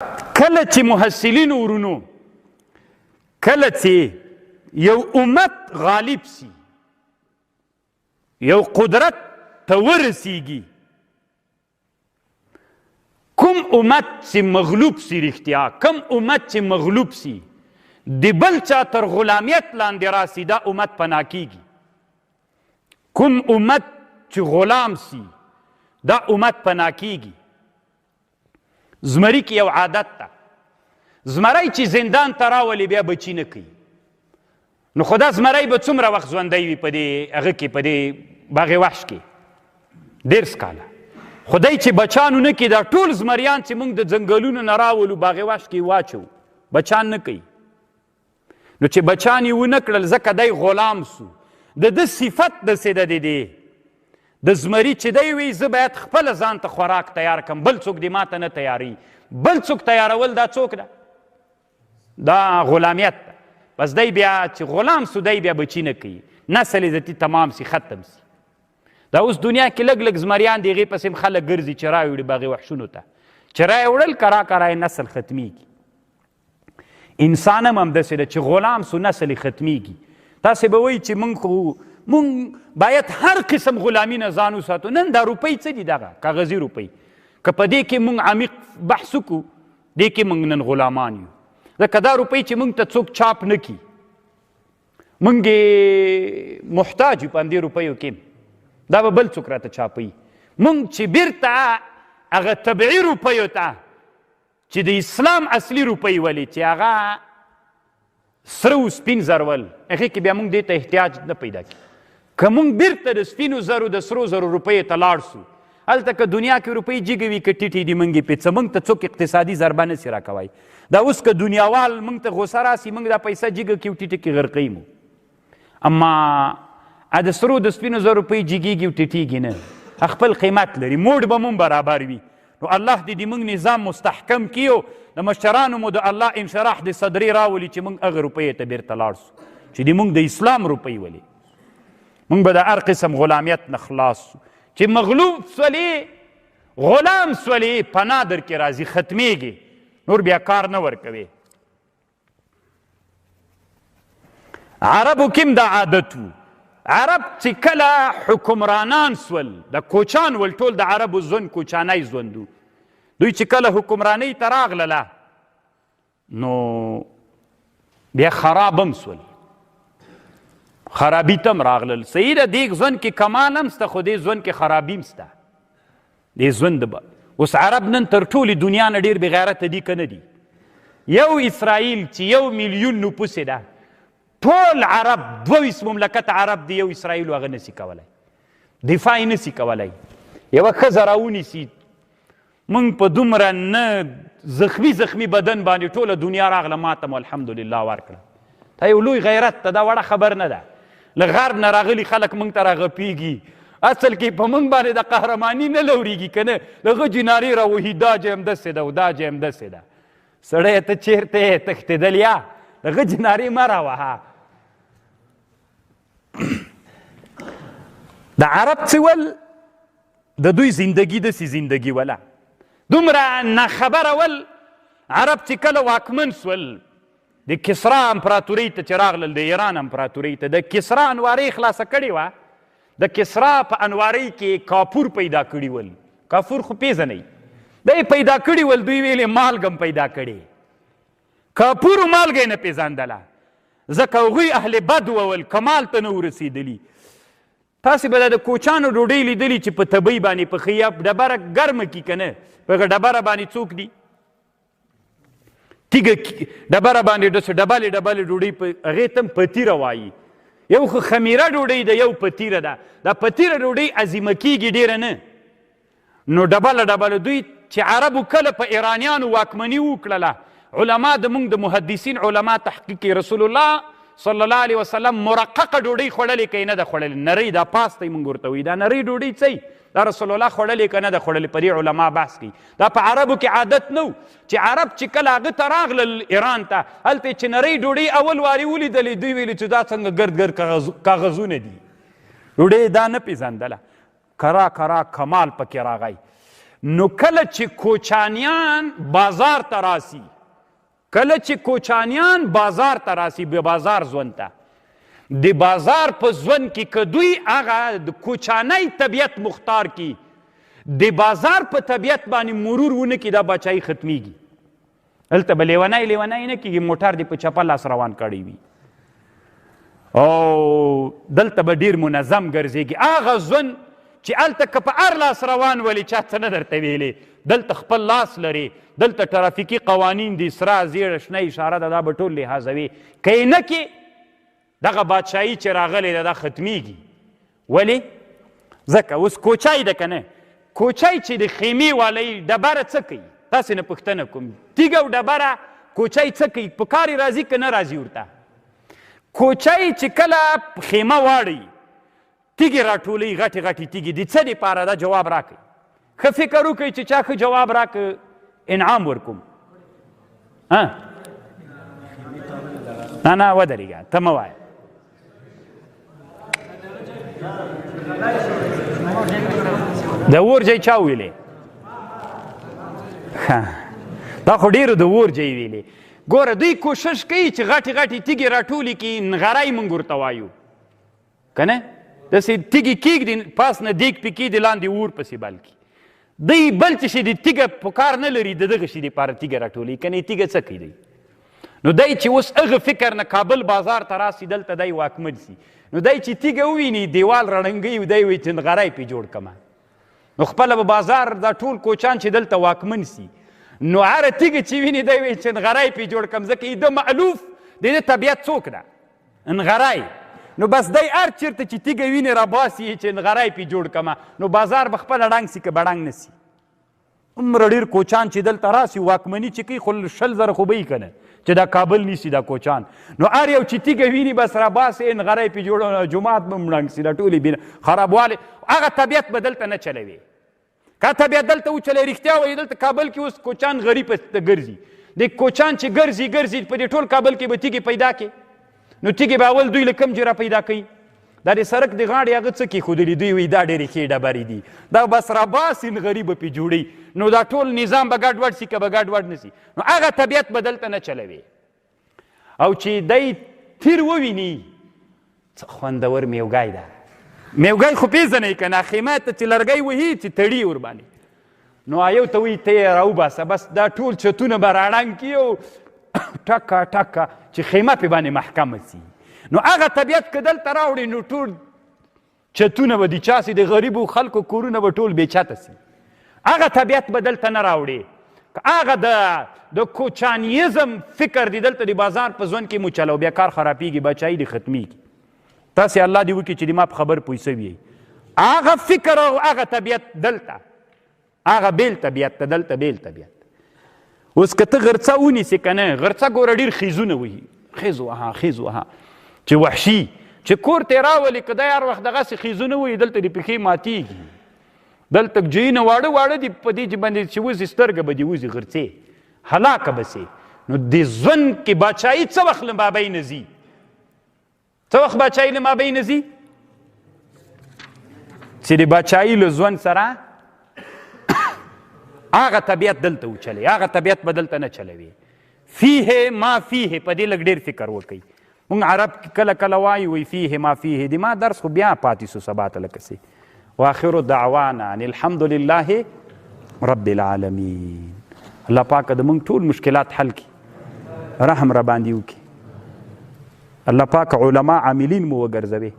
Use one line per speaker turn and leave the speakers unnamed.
کله چې محصلینو ورونو، کله چې یو امت غالب سي، یو قدرت ته ورسیږي، کوم امت چې مغلوب سي، رښتیا کوم امت چې مغلوب سي، د بل چا تر غلامیت لاندې راسي، دا امت پناه کیږي. کوم امت چې غلام سي، دا امت پناه کیږي. زمری کې یو عادت ده، زمری چې زندان ته راولي بیا بچي نه کوي. نو خو دا زمری به څومره وخت ژوندی وي په دې هغه کې، په دې باغ وحش کې؟ 30 کاله. خدای چې بچانو نه کړي، دا ټول زمریان چې موږ د ځنګلونو نه راولو باغ وحش کې واچو، بچان نه کوي. نو چې بچان یې ونه کړل، ځکه دی غلام سو. د ده صفت داسې ده، د دې د زمري چې دی وي زه باید خپله ځان ته خوراک تیار کړم، بل څوک دې ماته نه تیاروي. بل څوک تیارول دا څوک ده؟ دا غلامیت ده. بس دی بیا چې غلام سو، دی بیا بچي نه کوي، نسل یې ذاتي تمام سي، ختم سي. دا اوس دنیا کې لږ لږ زمریان دي، هغې پسې هم خلک ګرځي چې راوړي باغ وحشونو ته، چې راوړل کرا کرا یې نسل ختمیږي. انسان هم همداسې ده چې غلام سو، نسل یې ختمیږي. تاسې به وایي چې موږ خو موږ باید هر قسم غلامي نه ځان وساتو. نن دا روپۍ څه دي؟ دغه کاغذي روپۍ، که په دې کې موږ عمیق بحث وکړو، دې کې موږ نن غلامان یو. ځکه دا روپۍ چې موږ ته څوک چاپ نه کړي، موږ یې محتاج یو په همدې روپیو کې، دا به بل څوک راته چاپوي. موږ چې بیرته هغه طبیعي روپیو ته چې د اسلام اصلي روپۍ ولې چې هغه سره او سپین زر ول، هغې کې بیا موږ دې ته احتیاج نه پیدا کړي. که موږ بیرته د سپینو زرو د سرو زرو روپیو ته لاړ سو، هلته که دنیا کې روپۍ جګې وي که ټیټې دي، موږ یې پې څه، موږ ته څوک اقتصادي ضربه نه سي راکوی. دا اوس که دنیاوال موږ ته غوسه راسي، موږ دا پیسه جګه کړي او ټیټه کړي غرقوي مو. اما د سرو د سپینو زرو روپۍ جګېږي او ټیټېږي نه، خپل قیمت لري، موډ به مونږ برابر وي. نو الله دې د موږ نظام مستحکم کړي او د مشرانو مو د الله انشراح د صدرې راولي چې موږ هغه روپۍ ته بیرته لاړ سو چې د موږ د اسلام روپۍ ولي. موږ به د هر قسم غلامیت نه خلاص سو. چې مغلوب سولې، غلام سولې، پناه درکې راځي، ختمېږي، نور بیا کار نه ورکوي. عربو کې هم دا عادت وو. عرب چې کله حکمرانان سول، د کوچان ول، ټول د عربو ژوند کوچانی ژوند و. دوی چې کله حکمرانۍ ته راغلله نو بیا خراب هم سول، خرابي ته هم راغلل. صحیح ده، دې ژوند کې کمال هم سته، خو دې ژوند کې خرابي هم سته. دې ژوند به اوس عرب نن تر ټولې دنیا نه ډېر بېغیرته دي که نه دي؟ یو اسرائیل چې 1 میلیون نفوس یې ده، ټول عرب 22 مملکت عرب دی، یو اسرائیل هغه نسی کولی، دفاع یې نسی کولی. یوه ښځه راونیسي، موږ په دومره نه زخمی زخمی بدن باندې ټوله دنیا راغله، ماته مو الحمدلله ورکړه. دا یو لوی غیرت ته، دا وړه خبر نه ده. له غرب نه راغلي خلک موږ ته راغپیږي، اصل کې په موږ باندې د قهرماني نه لورېږي که نه، د غجې نارې راوهي، دا جای همداسې ده او دا جای همداسې ده. سړی ته چېرته یې تښتېدل، یا د غجې نارې مه راوهه. د عرب څه ول، د دوی زندګي داسې زندګي وله، دومره ناخبره ول. عرب چې کله واکمن سول، د کسرا امپراتورۍ ته چې راغلل، د ایران امپراتورۍ ته، د کسرا انوارۍ خلاصه کړې وه. د کسرا په انوارۍ کې کاپور پیدا کړي ول. کافور خو پېژنئ، دا یې پیدا کړي ول. دوی ویلې مالګه هم پیدا کړې، کاپور مالګه یې نه پېژندله، ځکه هغوی اهل بد ول، کمال ته نه ورسېدلي. تاسې به دا د کوچانو ډوډۍ لیدلي چې په تبۍ باندې پخوي، یا ډبره ګرمه کړي که نه، په هغه ډبره باندې څوک دي تیږه ډبره باندې داسې ډبلې ډبلې ډوډۍ په هغې ته هم پتیره وایي. یو خو خمیره ډوډۍ ده، یو پتیره ده. دا پتیره ډوډۍ عظیمه کېږي ډېره نه، نو ډبله ډبله. دوی چې عربو کله په ایرانیانو واکمني وکړله، علما د موږ د محدثین علما تحقیق کوي، رسول الله صلی الله علیه وسلم مرققه ډوډۍ خوړلې که یې نه ده خوړلې؟ نرۍ دا پاسته یې موږ ورته وایي، دا نرۍ ډوډۍ څه وي؟ دا رسول الله خوړلې که نه ده خوړلې؟ په دې علما بحث کوي. دا په عربو کې عادت نه و چې عرب چې کله هغه ته راغلل ایران ته، هلته یې چې نرۍ ډوډۍ اول وارې ولیدلې، دوی ویلې چې دا څنګه ګرد ګرد کاغذونه دي، ډوډۍ یې دا نه پېژندله. کرا کرا کمال پکې راغی. نو کله چې کوچانیان بازار ته راسي، کله چې کوچانیان بازار ته راسي، به بازار ژوند ته، د بازار په ژوند کې که دوی هغه د کوچانۍ طبیعت مختار کی، د بازار په طبیعت باندې مرور ونه کړي، دا باچایي ختمیږي. هلته به لیونی لیونی نه کېږي، موټر دې په چپه لاس روان کړی وي، او دلته به ډېر منظم ګرځېږي. هغه ژوند چې هلته که په هر لاس روان ولې چا څه نه درته ویلې، دلته خپل لاس لري، دلته ترافیکي قوانین دي، سره زیړه شنه اشاره ده، دا به ټول لحاظوي. که یې نه کې دغه بادشاهي چې راغلې ده دا ختمیږي. ولې؟ ځکه اوس کوچای ده که نه، کوچای چې د خیمې والی ډبره څه کوي؟ تاسې نه پوښتنه کوم، تیږه او ډبره کوچای څه کوي؟ په کار یې راځي که نه راځي ورته؟ کوچای چې کله خیمه واړوي، تیږې راټولوي، غټې غټې تیږې، د څه دپاره؟ دا جواب راکړئ. ښه فکر وکړئ چې چا ښه جواب راکړ انعام ورکوم. ها نه نه ودرېږه، ته مه وایه. د اور ځای چا ویلې؟ دا خو ډېرو د اور ځای ویلې. ګوره دوی کوشش کوي چې غټې غټې تیږې راټولې کړي، نغری موږ ورته وایو که نه، داسې تیږې کېږدي، پاس نه دیګ پې کېږدي، لاندې اور پسې بل کړي. دوی بل څه شي د تیږه په کار نه لري، د دغه شي دپاره تیږه راټولوي، که نه تیږه څه کوي دی؟ نو دی چې اوس هغه فکر نه کابل بازار ته راسي، دلته دی واکمن سي، نو دی چې تیږه وویني دیوال رڼنګوي، دی وایي چې نغری پې جوړ کړمه. نو خپله به بازار دا ټول کوچان چې دلته واکمن سي، نو هره تیږه چې ویني دی وایي چې نغری پې جوړ کړم، ځکه د مألوف د ده طبیعت څوک ده؟ نغری. نو بس دی هر چېرته چې تیږه ویني راباسي چې نغری پې جوړ کړمه، نو بازار به خپله ړنګ سي که به ړنګ نه سي. عمره ډېر کوچان چې دلته راسي واکمني چې کوي، خو 20,000 خو به یې که نه چې دا کابل نیسي دا کوچان، نو هر یو چې تیږه ویني بس راباسي نغری پې جوړوي، جومات به هم ړنګ سي، دا ټولې بنا خرابوالی. هغه طبیعت به دلته نه چلوي. که طبیعت دلته وچلوي، رښتیا وایي، دلته کابل کې اوس کوچان غریب ګرځي، د کوچان چې ګرځي ګرځي په دې ټول کابل کې به تیږې پیدا کړي. نو تیږې به اول دوی له کوم ځای را پیدا کوي؟ دا د سړک د غاړې هغه څه کېښودلي، دوی وایي دا ډېرې ښې ډبرې دي، دا بس راباسي نغري به پې جوړوي، نو دا ټول نظام به ګډوډ سي که به ګډوډ نه سي. نو هغه طبیعت به دلته نه چلوي. او چې دی تیر وویني، څه خوندور میوګی ده، میوګی خو پېژنئ که نه، خیمه ته چې لرګی وهي چې تړي ورباندې، نو یو ته وایي ته یې راوباسه، بس دا ټول چتونه به راړنګ کړي او ټکه ټکه چې خیمه پې باندې محکمه سي. نو هغه طبیعت که دلته راوړي، نو ټول چتونه به د چا سي، د غریبو خلکو کورونه به ټول بې چته سي. هغه طبیعت به دلته نه راوړي. هغه د کوچانیزم فکر دی دلته د بازار په ژوند کې مو چلو، بیا کار خرابېږي، بچایي دې ختمیږي. تاسې الله دې وکړي چې د ما په خبر پوه سوي یئ. هغه فکر او هغه طبیعت دلته، هغه بېل طبیعت ته، دلته بېل طبیعت. اوس که ته غرڅه ونیسې که نه، غرڅه ګوره ډېر خیزونه وهي، خیز وهه خیز وهه، چې وحشي چې کور ته یې راولي، که دی هر وخت دغسې خیزونه وهي، دلته دې پښې ماتېږي. دلته جویونه واړه واړه دي، په دې چې باندې چې وځي سترګه به دې وځي، غرڅې هلاکه به سې. نو د ژوند کې باچایي څه وخت له مابین ځي؟ څه وخت باچایي له مابین ځي؟ چې د باچایي له ژوند سره هغه طبیعت دلته وچلوي، هغه طبیعت به دلته نه چلوي. فیه ما فیه، په دې لږ ډېر فکر وکړئ. موږ عرب کله کله وایو وایي فیه ما فیه، د ما درس خو بیا پاتې سو سبا ته لکه سي. واخر دعوانا ان الحمد لله رب العالمین. الله پاک د موږ ټول مشکلات حل کړي، رحم را باندې وکړي. الله پاک علما عاملین مو وګرځوي.